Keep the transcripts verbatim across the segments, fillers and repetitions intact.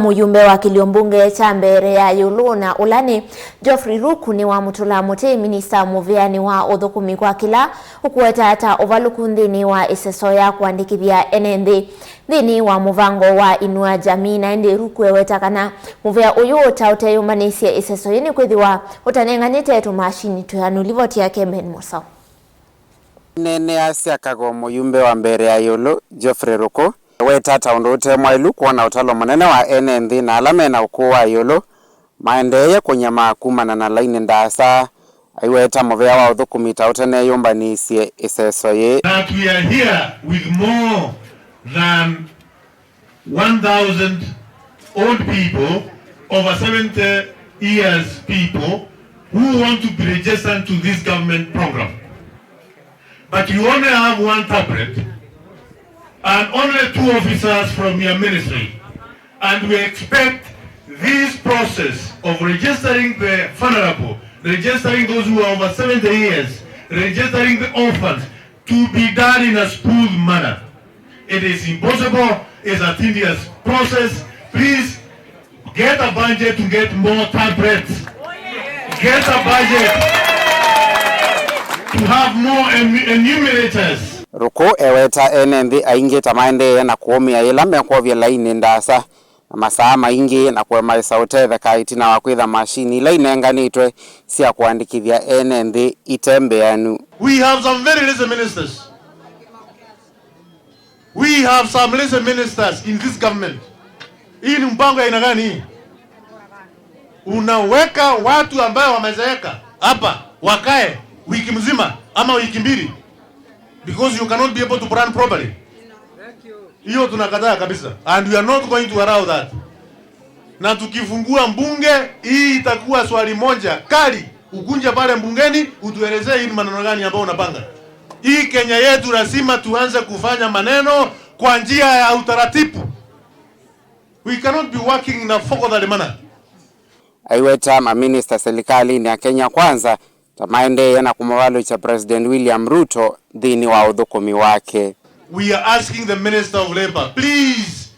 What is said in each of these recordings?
Mũyumbe wa kĩlio mbunge kya mbere ya ĩũlũ na ũla nĩ Geoffrey Ruku nĩwamũtũla mũtĩ minista mũvĩanĩ wa ũthũkũmi kwa kĩla ũkũweta ta ũvalũku nthĩnĩ wa ĩseso ya kũandĩkĩthya ene nthĩ nthĩnĩ wa mũvango wa Inua Jamii, na ĩndĩ Ruku eweta kana mũvĩa ũyũ ũtaũteyũmbanĩsye ĩseso yĩĩ nĩkwĩthĩwa ũtanenganĩte tũmashini twĩanu. Livoti yake Ben Mũsao. Neeneasya Kago, mũyumbe wa mbere ya ĩũlũ, Geoffrey Ruku, eweta ta ũndũ ũte mwaĩlu kwona ũtalo mũnene wa ene nthĩ na ala mena ũkũũ wa ĩũlũ maendeeye kũnyamaa kumana na lainĩ ndaasa, aiweta mũvĩa wa ũthũkũmi ta ũtaneyũmbanĩsye ĩseso yĩĩ. That we are here with more than one thousand old people, over seventy years people, who want to be registered to this government program. But you only have one tablet and only two officers from your ministry. And we expect this process of registering the vulnerable, registering those who are over seventy years, registering the orphans, to be done in a smooth manner. It is impossible, it's a tedious process. Please get a budget to get more tablets. Get a budget to have more enu- enumerators. Ruku eweta ene nthĩ aingĩ ta maendeee na kũũmĩa yĩla mekwovya lainĩ ndaasa na masaa maingĩ na kũemaĩsa ũtetheka ĩtina wa kwĩtha mashini ila inenganĩtwe sya kũandĩkĩthya ene nthĩ ite mbĩanu. We have some very lazy ministers. We have some lazy ministers in this government. Hii ni mpango ya aina gani hii? Unaweka watu ambayo wamezeeka hapa wakae wiki mzima ama wiki mbili, because you cannot be able to plan properly. Hiyo tunakataa kabisa, and we are not going to allow that. Na tukifungua mbunge hii, itakuwa swali moja kali, ukunje pale mbungeni utuelezee hii ni maneno gani ambayo unapanga. Hii Kenya yetu lazima tuanze kufanya maneno kwa njia ya utaratibu. We cannot be working in a forgery manner. Aiweta maminista silikalini ya Kenya Kwanza ta maendeee na kũmũvalũkya President William Ruto nthĩnĩ wa ũthũkũmi wake. We are asking the Minister of Labour, please,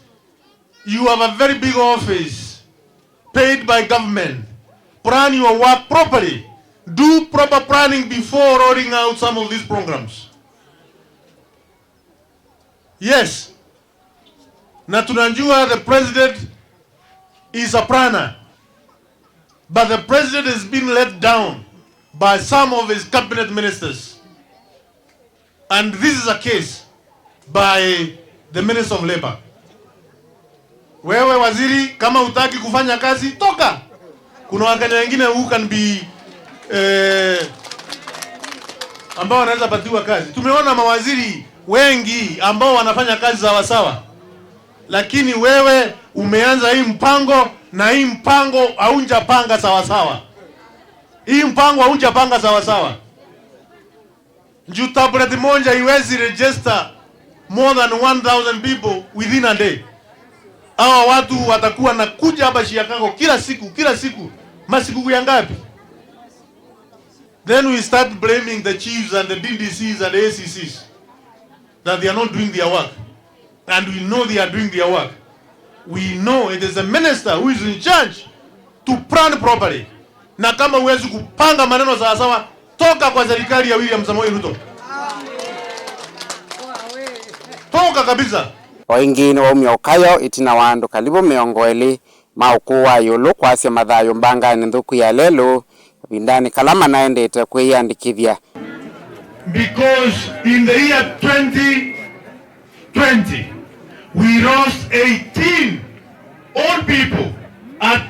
you have a very big office paid by government. Plan your work properly. Do proper planning before rolling out some of these programs. Yes. Na tunajua the president is a planner. But the president has been let down by some of his cabinet ministers. And this is a case by the Minister of Labour. Wewe waziri, kama hutaki kufanya kazi, toka. Kuna Wakenya wengine who can be, eh, ambao wanaweza patiwa kazi. Tumeona mawaziri wengi ambao wanafanya kazi sawasawa, lakini wewe umeanza hii mpango, na hii mpango haunjapanga sawasawa. Hii mpango haunjapanga sawasawa. Juu tablet moja haiwezi register more than one thousand people within a day. Hawa watu watakuwa na kuja hapa Chicago kila siku, kila siku. Masiku ya ngapi? Then we start blaming the chiefs and the D D Cs and the A C Cs that they are not doing their work. And we know they are doing their work. We know it is the minister who is in charge to plan properly. Na kama huwezi kupanga maneno sawasawa, toka kwa serikali ya William Samoei Ruto. Toka kabisa. O ĩngĩ nĩwaumya ũkayo ĩtina wa andũ kalivu mĩongo ĩlĩ ma ũkũũ wa ĩũlũ kwasya mathayũ mbanganĩ nthũku ya lelũ kavindanĩ kala manaendete kwĩyĩandĩkĩthya. Because in the year twenty twenty, we lost eighteen old people at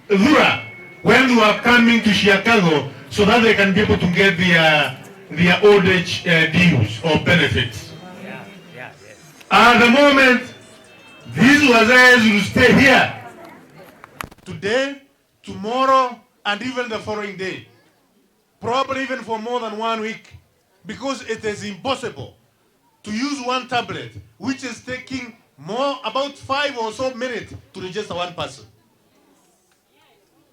Thura when they were coming to Chicago so that they can be able to get their, their old age, uh, dues or benefits. At the moment, these were those who stay here. Today, tomorrow, and even the following day. Probably even for more than one week, because it is impossible to use one tablet, which is taking more, about five or so minutes to register one person.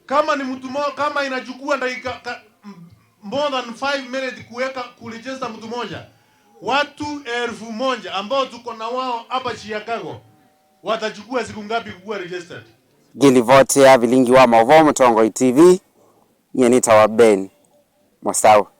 Kama ni mtu mo-, kama inachukua dakika ka-, m-, more than five minutes kuweka, kuregister mtu moja, watu elfu moja ambao tuko na wao hapa Chicago, Watachukua siku ngapi kukuwa registered? Ngĩlivoti ya vilingi wa maũvoo Mũtongoi T V, nyie nĩtawa Ben Mũsaũ.